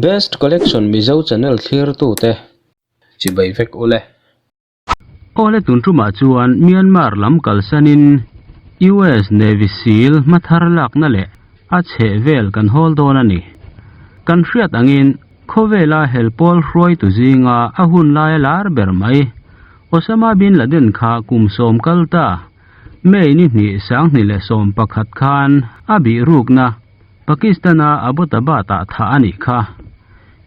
Best Collection Mizo channel thlirtute chibai vek ule. Awle tun tumah chuan Myanmar lam kalsanin US Navy Seal hmathar lakna leh a chheh vel kan hawl dawn a ni. Kan hriat angin khawvela helpawl hruaitu zinga a hun laia lar ber mai Osama bin Laden kha kum sawm kal ta May ni hnih 2011 khan a bih rukna Pakistan-a Abbottabad-ah thah a nih kha.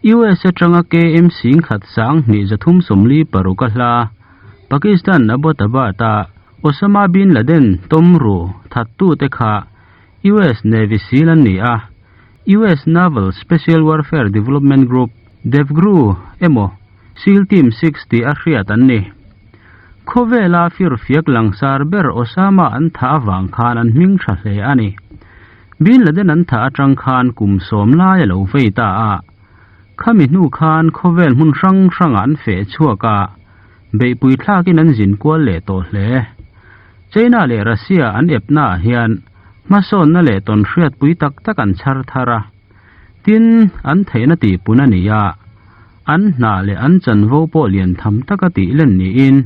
US atanga KM 10,000 2346 a hla Pakistan Abbottabad-a Osama bin Laden tawmru thattute kha US Navy Seal an ni a, US Naval Special Warfare Development Group, DEVGRU, emaw Seal Team Six tih a hriat an ni. Khawvela firfiak langsar ber Osama an thah avang khan an hming tha hle a ni. Bin Laden an thah atang khan kum sawm lai a lo vei ta a. Khami hnu khan khawvel hmun hrang hrangah an feh chhuak a, beihpui thlakin an zin kual leh tawh hle. China leh Russia an epnaah hian hmasawnna leh tawnhriatpui tak tak an chhar thar a. Tin, an theihna tihpun a ni a, an hna leh an chanvo pawh lian tham taka tih len niin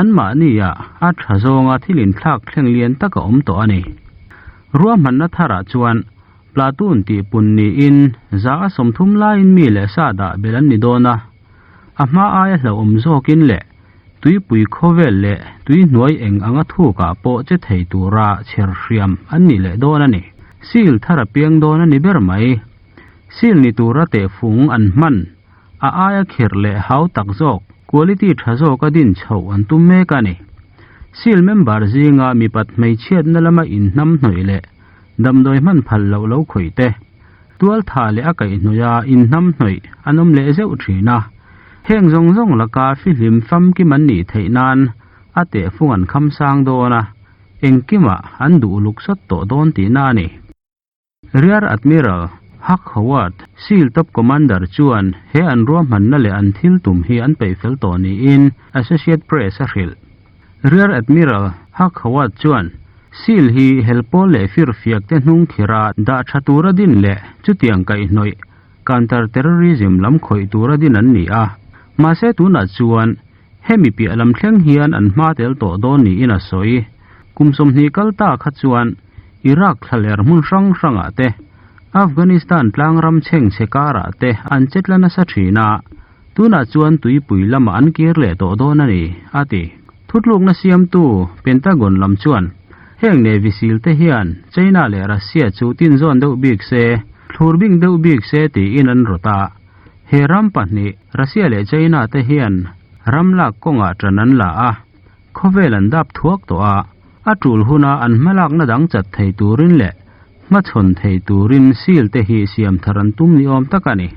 anmahniah a tha zawnga thil inthlak thleng lian tak a awm tawh a ni. Ruahmanna tharah chuan platoon tihpun niin 130 laiin mi leh sa dah belh an ni dawn a, a hma aia hlauhawm zawkin leh tuipui khawvel leh tui hnuai eng anga thukah pawh che thei tura chher hriam an ni leh dawn a ni. Seal thar a piang dawn a ni ber mai. Seal ni tura tehfung an hman, a aia khirh leh hau tak zawk, quality tha zawka din chhoh an tum mek a ni. Seal member zinga mipat hmeichhiatna lama inhnam hnawih leh damdawi hman phal loh lo khawih te, Tualtha leh a kaihhnawih a inhnam hnawih an awm leh zeuh thin a, heng zawng zawng laka fihlim famkim an nih theih nan a tehfung an kham sang dawn a, engkimah an duh uluk sawt tawh dawn tihna a ni. Rear Admiral Huck Howard, Seal Top Commander chuan he an ruahmanna leh an thil tum hi an peih fel tawh niin Associate Press a hrilh. Rear Admiral Huck Howard chuan Seal hi helpawl leh firfiak te hnung khira dah tha tura din leh chutiang kaihhnawih counter terrorism lam khawih tura din an ni a. Mahse tunah chuan hemi piah lam thleng hian an hma tel tawh dawn niin a sawi. Kum 20 kal ta kha chuan Iraq thlaler hmun hrang hrangah te, Afghanistan tlangram chhengchhe karah te an che tla nasa thin a. Tunah chuan tuipui lamah an kir leh tawh dawn a ni, a ti. Thutlukna siamtu Pentagon lam chuan heng Navy Seal te hian China leh Russia chu tinzawn deuh bik se, thlur bing deuh bik se tiin an rawt a. He ram pahnih, Russia leh China te hian ram lak kawngah ṭan an la a, khawvel an dap thuak tawh a, a ṭul huna an hmalakna dang chat thei turin leh hmachhawn thei turin seal te hi siam thar an tum ni awm tak a ni.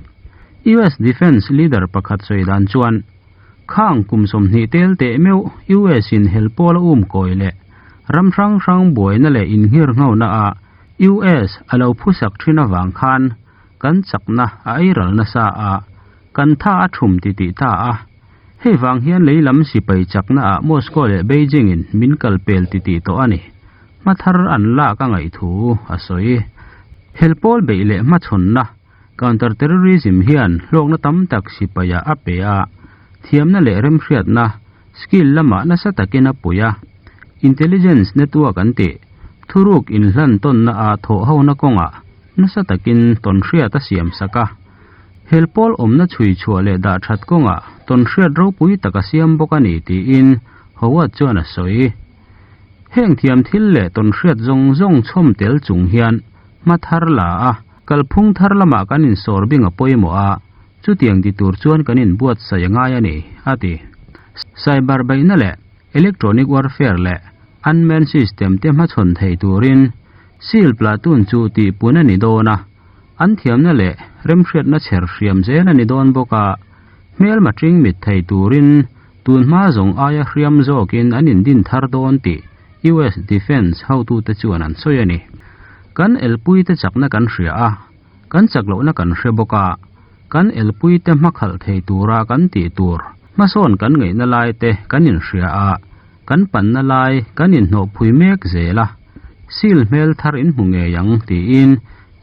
US Defence leader pakhat sawi dan chuan, Khang kum 20 tel teh meuh US in hel pawl a um kawi leh ram hrang hrang buaina leh inghir ngho-na ah US a lo phusak thin avang khan kan chakna a ei ral nasa a, kan tha a thum ti tih ta a. Hei vang hian lei lam sipai chakna ah Moscow leh Beijing in min kal pel ti tih tawh a ni. Hmathar an lak a ngaih thu a sawi. Hel pawl beih leh hmachhawnna, counter terrorism, hian hlawkna tam tak sipaiah a pe a, thiamna leh remhriatna, skill, lamah nasa takin a pui a. Intelligence network an tih, thuruk inhlan tawnna a thawh hona kawngah nasa takin tawnhriat a siam sak a. Hel pawl awmna chhui chhuah leh dah that kawngah tawnhriat ropui tak a siam bawk a ni tiin Howard chuan a sawi. Heng thiam thil leh tawnhriat zawng zawng chhawm tel chung hian hma thar la a, kalphung thar lamah kan insawr bing a pawimawh a, chutiang ti tur chuan kan inbuatsaih a ngai a ni, a ti. Cyber beihna leh electronic warfare leh unmanned system te hmachhawn thei turin seal platoon chu tihpun a ni dawn a, an thiamna leh remhriatna chher hriam zel a ni dawn bawk a, hmelma ṭing mit thei turin Tun hma zawng aia hriam zawkin an indin thar dawn tih US Defence hotute chuan an sawi a ni. Kan elpuite chakna kan hria a, kan chak lohna kan hre bawk a, kan elpuite hmakhalh thei tura kan tih tur hmasawn kan ngaihna lai te kan inhria a, kan panna lai kan inhnawhphui mek zel a, seal hmel thar inhmu ngei ang tiin.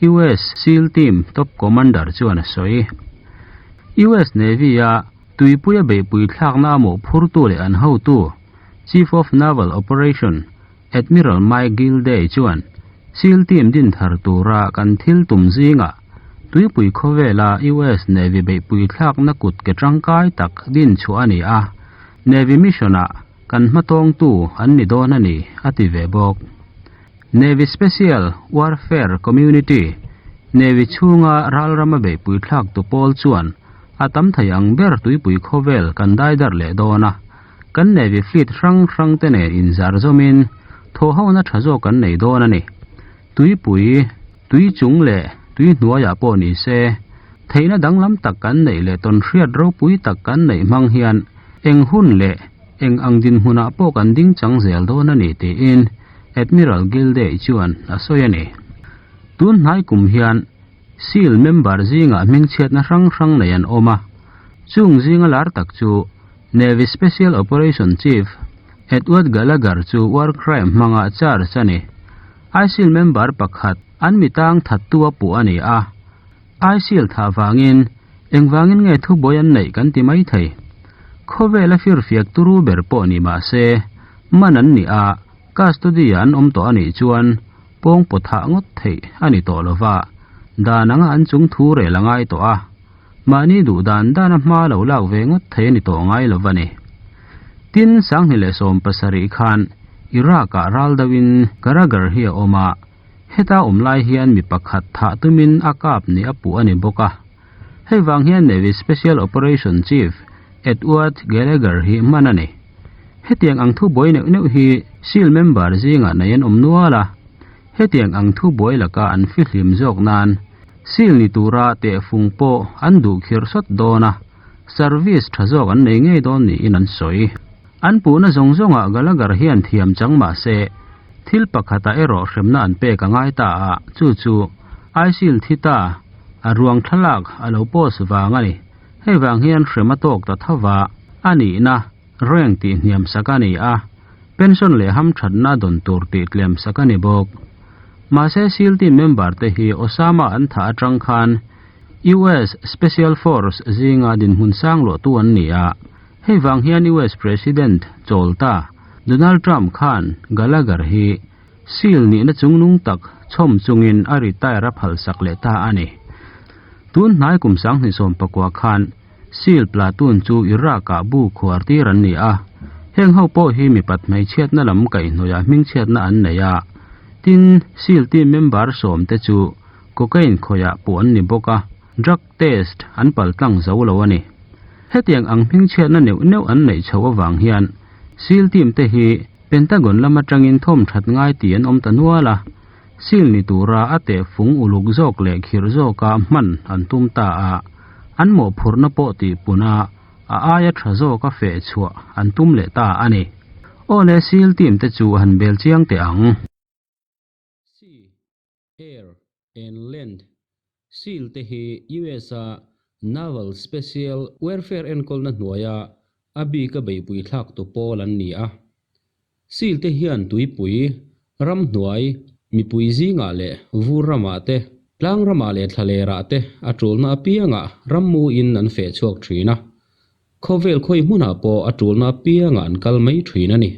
US SEAL Team top commander chuan a sawi. US Navy-a tuipuia beihpui thlakna a mawhphurtu leh an hotu, Chief of Naval Operation, Admiral Mike Gilday chuan SEAL Team din thar tura kan thil tum zingah tuipui khawvela US Navy beihpui thlakna kut ke tangkai tak din chhuah a ni a, Navy mission-ah kan hmatawngtu an ni dawn a ni, a ti ve bawk. Navy Special Warfare Community, Navy chhunga ralrama beihpui thlaktu pawl chuan a tam thei ang ber tuipui khawvel kan daidar leh dawn a, kan Navy fleet hrang hrang te nen inzar zawmin thawhhona tha zawk kan nei dawn a ni. Tuipui, tui chung leh tui hnuaiah pawh ni se, theihna danglam tak kan neih leh tawnhriat ropui tak kan neih hmang hian eng hun leh eng ang dinhmunah pawh kan ding chang zel dawn a ni tiin Admiral Gilday chuan a sawi a ni. Tun hnai kum hian SEAL member zingah hmingchhiatna hrang hrang nei an awm a, chung zinga lar tak chu Navy Special Operation Chief Edward Gallagher chu war crime hmanga charge a ni. ISIL member pakhat an mitang thattu a puh a ni a, ISIL thah vangin engvangin nge thubuai an neih kan ti mai thei. Khawvela firfiak turu ber pawh ni mah se, man an ni a, custody-ah an awm tawh a nih chuan pawng pawt thah ngawt theih a ni tawh lo va, dan anga an chung thu rel a ngai tawh a. Mahni duh dan dana hma lo lak ve ngawt thei a ni tawh ngai lo va ni. Tin, 2017 khan Iraq-ah ral deuhin Karagar hi a awm a, heta awm lai hian mi pakhat thah tumin a kap ni a puh a ni bawk a. Hei vang hian Navy Special Operation Chief Edward Gallagher hi hman a ni. Hetiang ang thu buai neuh neuh hi SEAL member zingah nei an awm nual a. Hetiang ang thu buai laka an fihlim zawk nan seal ni tura tehfung pawh an duh khirh sawt dawn a, service tha zawk an nei ngei dawn niin an sawi. An puhna zawng zawngah Gallagher hian thiam chang mah se, thil pakhatah erawh hremna an pek a ngai ta a, chu chu ISIL thi ta a ruang thlalak a lo post vang a ni. Hei vang hian hrem a tawk ta tho va, a nihna rank tih hniam sak a ni a. Pension leh hamthatna dawn tur tih tlem sak a ni bawk. Mahse SEAL team member te hi Osama an thah atang khan US Special Force zinga dinhmun sang luahtu an ni a, hei vang hian US President chawlta Donald Trump khan Gallagher hi SEAL nihna chungnung tak chhawm chungin a retire a phalsak leh ta a ni. Tun hnai kum 2019 khan SEAL platoon chu Iraq-ah bu khuar tir an ni a, heng ho pawh hi mipat hmeichhiatna lam kaihhnawihah hmingchhiatna an nei a. Tin, SEAL team member sawmte chu cocaine khawihah puh an ni bawk a, drug test an paltlang zo lo a ni. Hetiang ang hmingchhiatna neuh neuh an neih chhoh avang hian SEAL team te hi Pentagon lam atangin thawm that ngai tih an awm ta nual a, Seal ni tura a tehfung uluk zawk leh khirh zawka hman an tum ta a, an mawhphurhna pawh tihpun a, a aia tha zawka feh chhuah an tum leh ta a ni. Aw le Seal team te chu han bel chiang teh ang. Sea, Air and Land Seal te hi US a Naval Special Warfare enkawlna hnuaia a bika beihpui thlaktu pawl an ni a. Seal te hian tuipui, ramhnuai, mipui zingah leh vur ramah te, tlang ramah leh thlalerah te a tulna apiangah rammu in an feh chhuak thin a. Khawvel khawi hmunah pawh a tulna apiangah an kal mai thin a ni.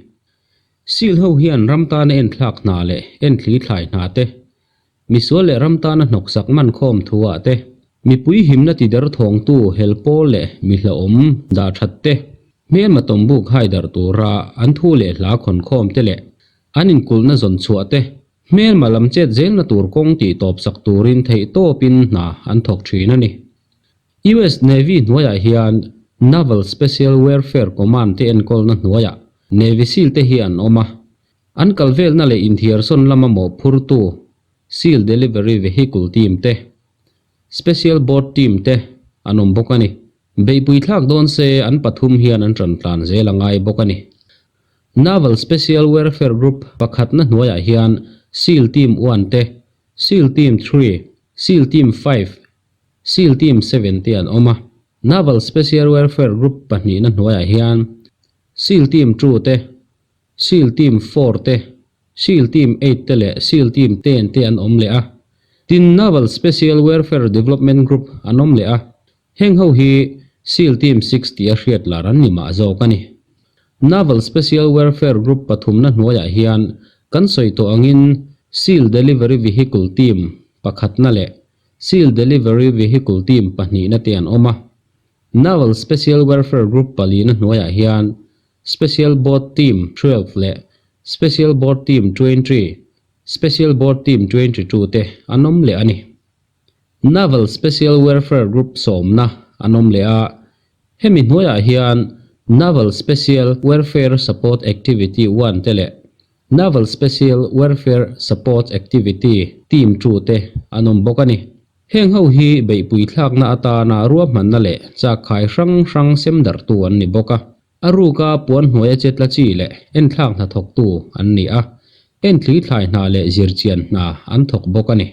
Seal ho hian ram tana enthlak hna leh enthli thlai hna te, Misual leh ram tana hnawksak man khawm thuah te, mipui himna ti der thawngtu hel pawl leh mi hlauhawm dah that te, hmelma tawmbuk hai darh tura an thu leh hla khawn khawm te leh an inkulhna zawn chhuah te, hmelma lam chet zelna tur kawng tih tawp sak turin theih tawpin hna an thawk thin a ni. US Navy hnuaiah hian Naval Special Warfare Command te enkawlna hnuaiah Navy Seal te hi an awm a, An kal velna leh inthiarsawn lama mawhphurtu Seal Delivery Vehicle Team te, Special Boat Team te an awm bawk a ni. Beihpui thlak dawn se an pathum hian an ṭan tlan zel a ngai bawk a ni. Naval Special Warfare Group pakhatna hnuaiah hian Seal Team One te, Seal Team Three, Seal Team Five, Seal Team Seven te an awm a. Naval Special Warfare Group pahnihna hnuaiah hian Seal Team Two te, Seal Team Four te, Seal Team Eight te leh Seal Team Ten te an awm leh a. Tin, Naval Special Warfare Development Group an awm leh a, heng ho hi Seal Team Six tia hriat lar an ni mah zawk a ni. Naval Special Warfare Group pathumna hnuaiah hian kan sawi tawh angin Seal Delivery Vehicle Team pakhatna leh Seal Delivery Vehicle Team pahnihna te an awm a. Naval Special Warfare Group palina hnuaiah hian Special Boat Team 12 leh Special Boat Team 20, Special Boat Team 22 te an awm leh a ni. Naval Special Warfare Group sawmna an awm leh a, hemi hnuaiah hian Naval Special Warfare Support Activity One te leh Naval Special Warfare Support Activity Team Two te an awm bawk a ni. Heng ho hi beihpui thlakna atana ruahmanna leh chakkhai hrang hrang sem darhtu an ni bawk a. A ruka puan hnuaia chetla chi leh enthlak hna thawktu an ni a, enthli thlai hna leh zirchian hna an thawk bawk a ni.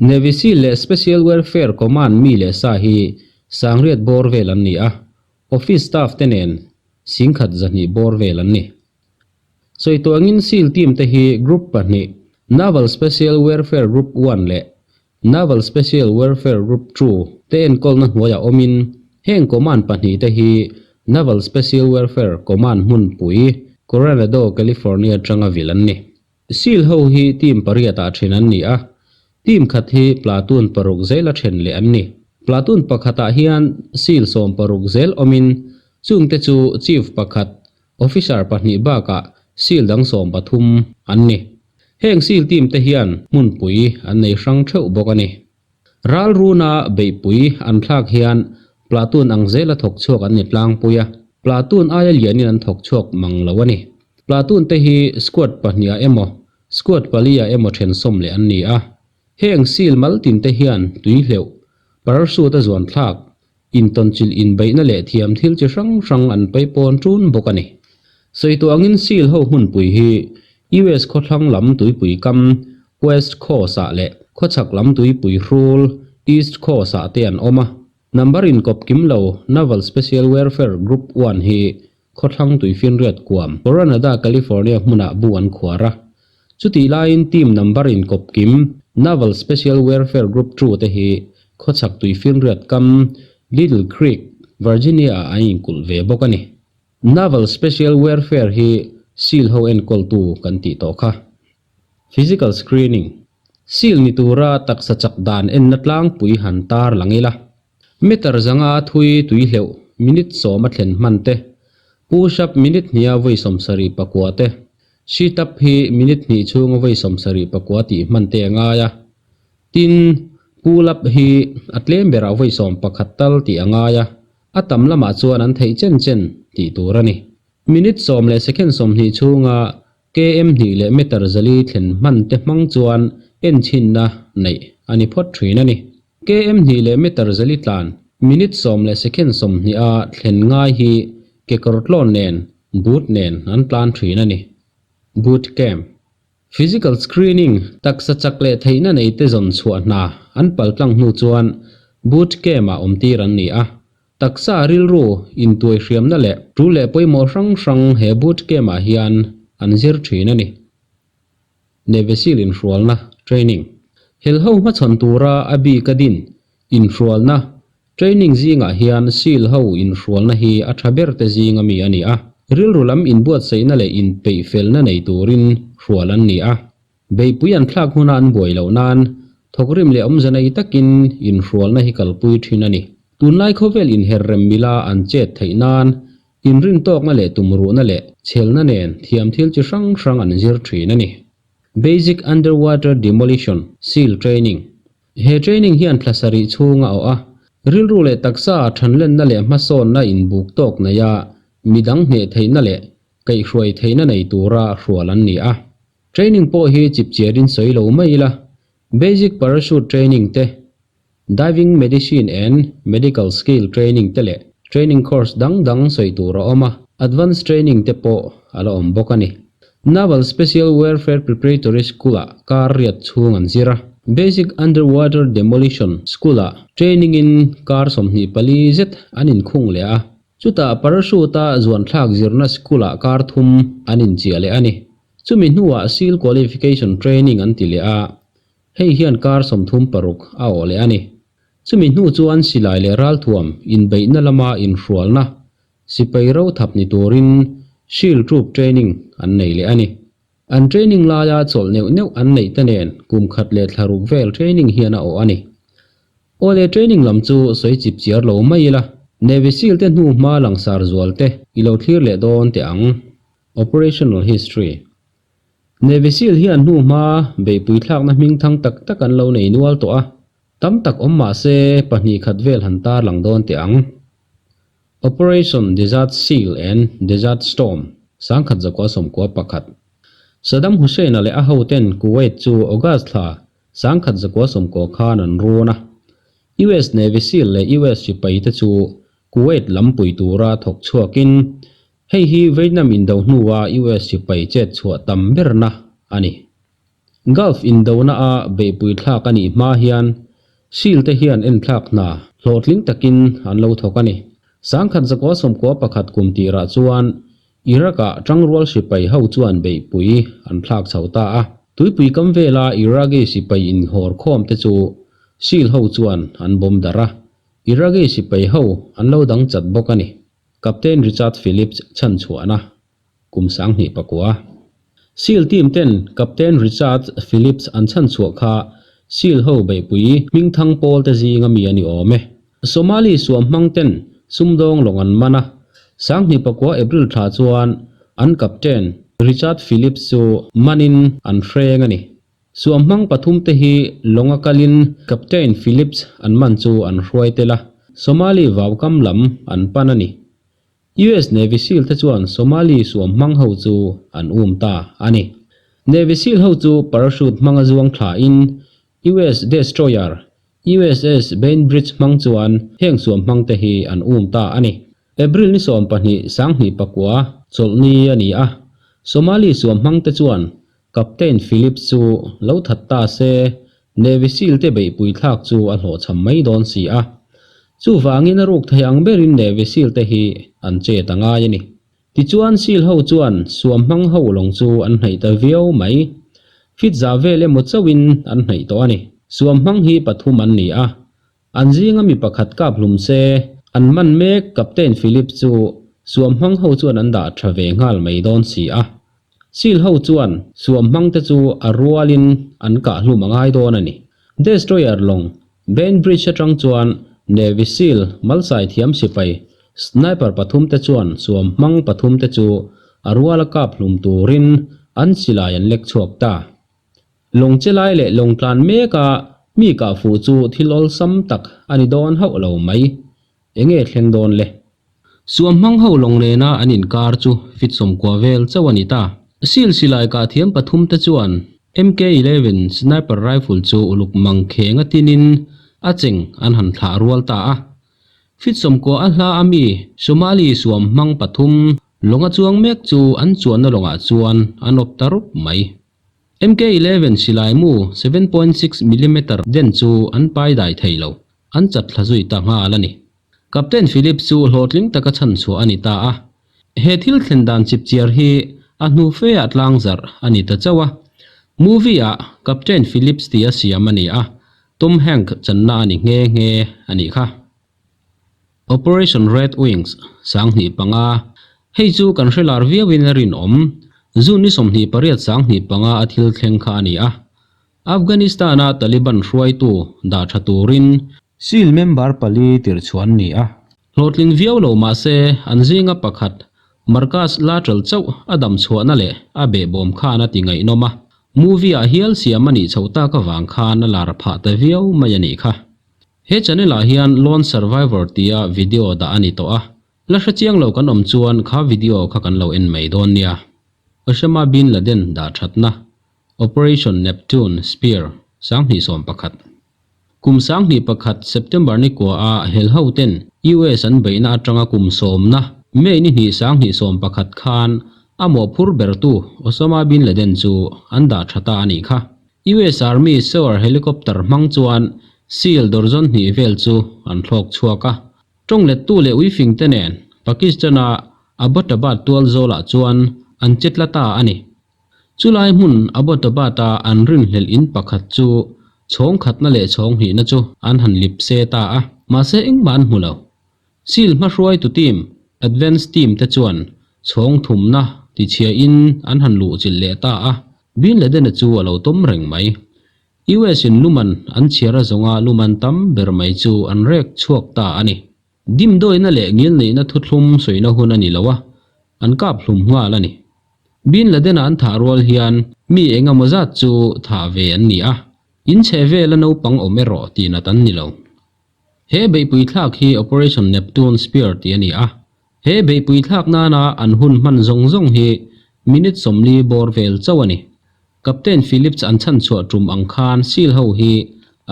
Navy Seal leh Special Warfare Command mi leh sa hi sangriat bawr vel an ni a, office staff te nen singkhat zahnih bawr vel an ni. Sawituangin Seal team te hi Group pahnih, Naval Special Warfare Group One leh Naval Special Warfare Group Two te enkawlna hnuaiah awmin heng command pahnih te hi Naval Special Warfare Command hmunpui, Coronado, California atanga vil an ni. Seal ho hi team pariatah then an ni a, team khat hi platoon paruk zela then leh an ni. Platoon pakhatah hian seal 16 zel awmin chungte chu chief pakhat, Officer pahnih bakah seal dang 13 an ni. Heng seal team te hian hmunpui an nei hrang theuh bawk a ni. Ral runa beihpui an thlak hian platoon ang zela thawk chhuak an ni tlangpui a, platoon aia lianin an thawk chhuak mang lo a ni. Platoon te hi squad pahniha emaw, squad paliah emaw then sawm leh an ni a. Heng seal mal tin te hian tui hleuh, parachute a zuan thlak, Intawnchilh inbeihna leh thiam thil chi hrang hrang an paipawn ṭun bawk a ni. Sawitu angin Seal ho hmunpui hi US khawthlang lam tuipui kam, West Coast-ah leh khawchhak lam tuipui hrul, East Coast-ah te an awm a. Number inkawp kim lo Naval Special Warfare Group One hi Khawthlang tuifinriat kuam, Coronado, California hmunah bu an khuar a. Chutih laiin team number inkawp kim, Naval Special Warfare Group Two te hi khawchhak tuifinriat kam, Little Creek, Virginia-ah an inkulh ve bawk a ni. Naval Special Warfare hi seal ho enkawltu kan tih tawh kha. Physical Screening, Seal ni tura taksa chak dan enna tlangpui han tar lang ila. Meter zanga thui tui hleuh minute 10 a thlen hman te, push up minute hniha vawi 74 te, sit up hi minute hnih chhunga vawi 74 tih hman te a ngai a. Tin, pull up hi a tlem berah vawi 11 tal tih a ngai a, a tam lamah chuan an theih chen chen tih tur a ni. Minute 10 leh second 20 chhunga KM hnih leh meter zali thlen hman te hmang chuan enchhinna neih a ni phawt thin a ni. KM hnih leh meter zali tlan minute 10 leh second 20 a thlen ngai hi kekawr tlawn nen boot nen an tlan thin a ni. Boot camp. Physical screening, taksa chak leh theihna nei te zawn chhuah hna an paltlang hnu chuan boot camp ah awmtir an ni a. Taksa rilru intuai hriamna leh tul leh pawimawh hrang hrang he boot camp ah hian an zir thin a ni. Navy Seal inhrualna, training. Helho hmachhawn tura a bik a din inhrualna, training zingah hian Seal ho inhrualna hi a tha ber te zinga mi a ni a. Rilru lam inbuatsaihna leh inpeihfelna nei turin hrual an ni a. Beihpui an thlak huna an buai loh nan thawkrim leh awmze nei takin inhrualna hi kalpui thin a ni. Tunlai khawvel inher rem mila an chet theih nan inrintawkna leh tumruhna leh chhelna nen thiam thil chi hrang hrang an zir thin a ni. Basic Underwater Demolition, Seal Training, He training hian thla sarih chhung a awh a, rilru leh taksa thanlenna leh hmasawnna inbuk tawk neia midang hneh theihna leh kaihhruai theihna nei tura hrual an ni a. Training pawh hi chipchiarin sawi lo mai ila, Basic Parachute Training te, Diving Medicine and Medical Skill Training te leh training course dang dang sawi tur a awm a, Advanced Training te pawh a la awm bawk a ni. Naval Special Warfare Preparatory School-ah kar riat chhung an zir a, Basic Underwater Demolition School-ah training-in kar 24 zet an inkhung leh a, chutah parachute-a zuanthlak zirna school-ah kar thum an inchiah leh a ni. Chumi hnuah Seal Qualification Training an ti leh a. Hei hian kar 36 a awh leh a ni. Chumi hnu chuan silai leh ralthuam inbeihna lama inhrualna sipai ro thap ni turin Seal Troop Training an nei leh a ni. An training laia chawlh neuh neuh an neih te nen kum khat leh thla ruk vel training hian a awh a ni. Awle training lam chu sawi chip chiar lo mai ila, Navy Seal te hnu hma langsar zual te i lo thlir leh dawn teh ang. Operational History Navy Seal hian hnu hma beihpui thlakna hming thang tak tak an lo nei nual tawh a, tam tak awm mah se pahnih khat vel han tar lang dawn teh ang. Operation Desert Seal and Desert Storm, 1991. Saddam Hussein-a leh a hoten Kuwait chu August thla 1990 khan an run a. US Navy Seal leh US sipaite chu Kuwait lampui tura thawk chhuakin Hei hi Vietnam indo hnua US sipai chet chhuah tam berna a ni. Gulf indona a beihpui thlak a nih hma hian Seal te hian enthlak hna hlawhtling takin an lo thawk a ni. 1991 kum tirah chuan Iraq-ah tangrual sipai ho chuan beihpui an thlak chho ta a. Tuipui kam vela Iraqi sipai inhawr khawm te chu Seal ho chuan an bawm darh a. Iraqi sipai ho an lo dang chat bawk a ni. Captain Richard Phillips chhan chhuahna kum 2009. Seal team ten Captain Richard Phillips an chhan chhuah kha Seal ho beihpui hmingthang pawl te zinga mi a ni awm e. Somali suam hmang ten sumdawng lawng an man a, 2009 April thla chuan an Captain Richard Phillips chu manin an hreng a ni. Suam hmang pathum te hi lawnga kalin Captain Phillips an man chu an hruai tel a, Somali vaukam lam an pan a ni. US Navy Seal te chuan Somali suam hmang ho chu an um ta a ni. Navy Seal ho chu parachute hmanga zuang thla in US Destroyer USS Bainbridge hmang chuan heng suam hmang te hi an um ta a ni. April ni 12 2009 chawlhni a ni a, Somali suam hmang te chuan Captain Phillips chu lo that ta se, Navy Seal te beihpui thlak chu a hlawhchham mai dawn si a. Chuvangin a ruk thei ang berin Navy Seal te hi an chet a ngai a ni. Tichuan Seal ho chuan suam hmang ho lawng chu an hnaih ta viau mai. Fit za vel emaw chauhin an hnaih tawh a ni. Suam hmang hi pathum an ni a. An zinga mi pakhat kap hlum se, an man mek Captain Phillips chu suam hmang ho chuan an dah tha ve nghal mai dawn si a. Seal ho chuan suam hmang te chu a rualin an kah hlum a ngai dawn a ni. Destroyer lawng Bainbridge atang chuan Navy Seal malsai thiam sipai sniper pathum te chuan suam hmang pathum te chu a ruala kap hlum turin an silai an lek chhuak ta. Lawng che lai leh lawng tlan meka mi kah fuh chu thil awlsam tak a ni dawn hauh lo mai. Enge thleng dawn le? Suam hmang ho lawng nena an inkar chu fit 90 vel chauh a ni ta. Seal silai kah thiam pathum te chuan MK 11 sniper rifle chu uluk mang kheng a tinin a cheng an han thlah rual ta a. Fit 90 a hla a mi Somali suam hmang pathum lawng a chuang mek chu an chuanna lawngah chuan an awp ta rup mai. MK 11 silai mu 7.6 millimeter den chu an pai dai thei lo, an chat thla zui ta nghal a ni. Captain Phillips chu hlawhtling taka chhan chhuah a ni ta a. He thil thlen dan chipchiar hi a hnu feah tlang zarh a ni ta chauh a. Movie ah Captain Phillips tia siam a ni a, Tom Hank channa a ni nghe nghe a nih kha. Operation Red Wings, 2005, Hei chu kan hre lar viauin a rinawm. June ni 28 2005 a thil thleng kha a ni a. Afghanistan-a Taliban hruaitu dah tha turin Seal member pali tirh chhuah an ni a. Hlawhtling viau lo mah se an zinga pakhat Marcus Luttrell chauh a dam chhuahna leh a behbawm khan a ti ngaihnawm a, movie-ah hial siam a nih chhoh tak avang khan a lar phah ta viau mai a nih kha. He channel ah hian Lone Survivor tia video dah a ni tawh a, la hre chiang lo kan awm chuan kha video kha kan lo en mai dawn nia. Osama bin Laden dah thatna Operation Neptune Spear 2011. Kum 2001 September ni kua a hel ho ten US an beihna atanga kum sawmna May ni hnih 2011 khan a mawhphur bertu Osama bin Laden chu an dah tha ta a nih kha. US Army SOAR helicopter hmang chuan seal dawrzawn hnih vel chu an thlawk chhuak a. Tawng lettu leh uifing te nen Pakistan-a Abbottabad tual zawlah chuan an che tla ta a ni. Chulai hmun Abbottabad-a an rinhlelh in pakhat chu. Chhawng khatna leh chhawng hnihna chu an han lip se ta a, mahse engmah an hmu lo. Seal hmahruaitu team, Advance Team te chuan chhawng thumna tichhiain an han luhchilh leh ta a, Bin Laden-a chu a lo tawm reng mai. US in luman an chhiar a zawnga luman tam ber mai chu an rek chhuak ta a ni. Dimdawina leh ngilneihna thuthlum sawina hun a ni lo a, an kap hlum nghal a ni. Bin Laden-a an thah rual hian mi eng emaw zat chu thah ve an ni a, in chhe vela naupang awm erawh tihnat an ni lo. He beihpui thlak hi Operation Neptune Spear tih a ni a, he beihpui thlak nana an hun hman zawng zawng hi minute 40 bawr vel chauh a ni. Captain Phillips an chhanchhuah tum ang khan seal ho hi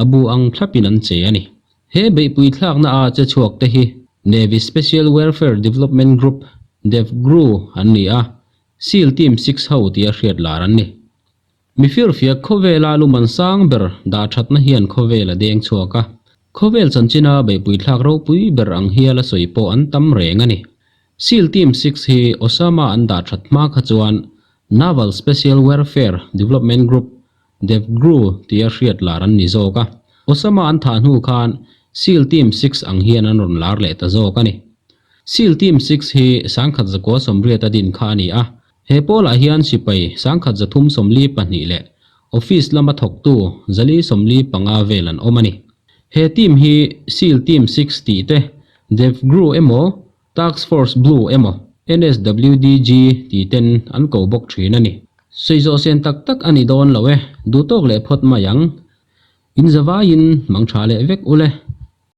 a bu ang thlapin an che a ni. He beihpui thlakna a che chhuak te hi Navy Special Warfare Development Group, DevGru, an ni a, seal Team 6 ho tia hriat lar an ni. Mifirfiak khawvela luman sang ber dah thatna hian khawvel a deng chhuak a, khawvel chanchina beihpui thlak ropui ber ang hial a sawi pawh an tam reng a ni. Seal Team 6 hi Osama an dah that hma kha chuan Naval Special Warfare Development Group, DevGru, tia hriat lar an ni zawk a, Osama an thah hnu khan Seal Team 6 ang hian an rawn lar leh ta zawk a ni. Seal Team 6 hi 1980 a din kha a ni a, He pawlah hian sipai 1342 leh office lama thawktu 445 vel an awm a ni. He team hi seal Team 6 tih te, DevGru emaw, Task Force Blue emaw, NSWDG tih ten an ko bawk thin a ni. Sawi zawh sen tak tak a ni dawn lo e, duhtawk leh phawt mai ang. In zavaiin mang tha leh vek ule.